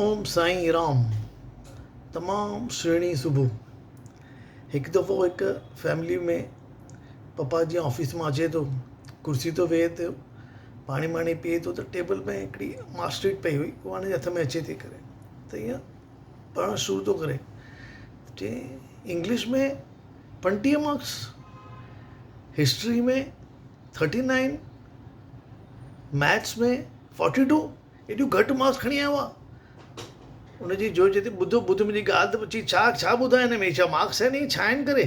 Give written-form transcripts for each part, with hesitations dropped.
اوم سائين رام تمام سهڻي صبح هڪ دفعو هڪ فيملي ۾ پپا جيئن آفيس مان اچي ٿو ڪرسي تي ويهي ٿو پاڻي واڻي پيئي ٿو ته ٽيبل ۾ هڪڙي مارڪ شيٽ پئي هئي اها هن جي هٿ ۾ اچي ٿي ڪري ته ائين پڙهڻ شروع ٿو ڪري چي انگلش ۾ 35 مارڪس هسٽري ۾ 39 ميٿس ۾ 42 ايڏيون گهٽ مارڪس کڻي آيو آ. ان جي جو چئي ٿي ٻڌ ٻڌ منهنجي ڳالهه ته پڇي ڇا ڇا ٻڌان هن ۾ ڇا مارڪس آهن هي ڇا آهن ڪري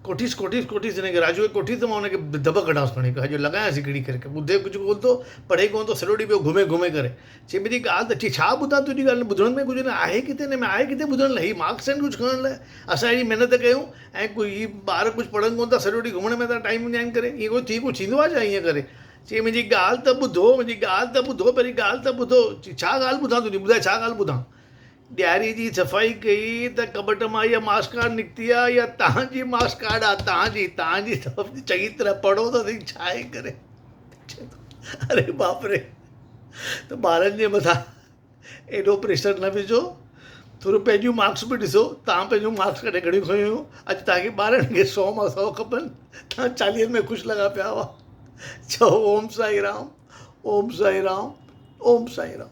ڪوٺيس ڪوٺيس ڪوٺيس هن کي راجو کي ڪوٺيس ته مان هن کي دٻ ڪڍانس کڻي اڄ لڳايانس هڪڙي ڪري ٻڌي ڪجهه ڪونه ٿو پڙهي ڪونه ٿو سڄو ڏينهن پيو گهمي گهمي ڪري چئي منهنجي ڳالهه ته چئي ڇا ٻڌان تنهنجي ڳالهه ٻڌڻ ۾ ڪجهه نه آهي ڪٿي هن ۾ آهي ڪٿي ٻڌڻ لاء هي مارڪس آهن ڪجهه کڻڻ لاء اسان اهڙي محنت ڪيون ۽ ڪوئي هي ٻار ڪجهه پڙهن ڪونه ٿا سڄو ڏينهن گهمڻ ۾ ٿا ٽائيم وڃائين ڪري ائين ڪوئي ٿي ڪجهه ٿيندو آهي ڇا ائين ڪري چي منهنجي ڳالهه ته ٻڌو، منهنجي ڳالهه ته ٻڌو، پهرين ڳالهه ته ٻڌو. چي ڇا ڳالهه ٻڌان تنهنجي، ٻڌاء ڇا ڳالهه ٻڌان. ڏياري جي صفائي ڪئي ته ڪٻٽ مان اها مارڪس ڪارڊ نڪتي آ، اها توهان جي مارڪس ڪارڊ آ، توهان جي، توهان جي اٿو، چڱي طرح پڙهو ته سهي ڇا آهي ڪري. چي ٿو اري باپ ري ته ٻارن جي مٿان ايڏو پريشر نه وجهو ٿورو پنهنجون مارڪس به ڏسو توهان پنهنجون مارڪس ڪڏهن گهڻيون کنيون هيون اڄ توهان کي ٻارن کي سو مان سو کپن توهان چاليهن ۾ خوش لڳا پيا هئا چئو اوم سائين رام اوم سائين رام اوم سائين رام.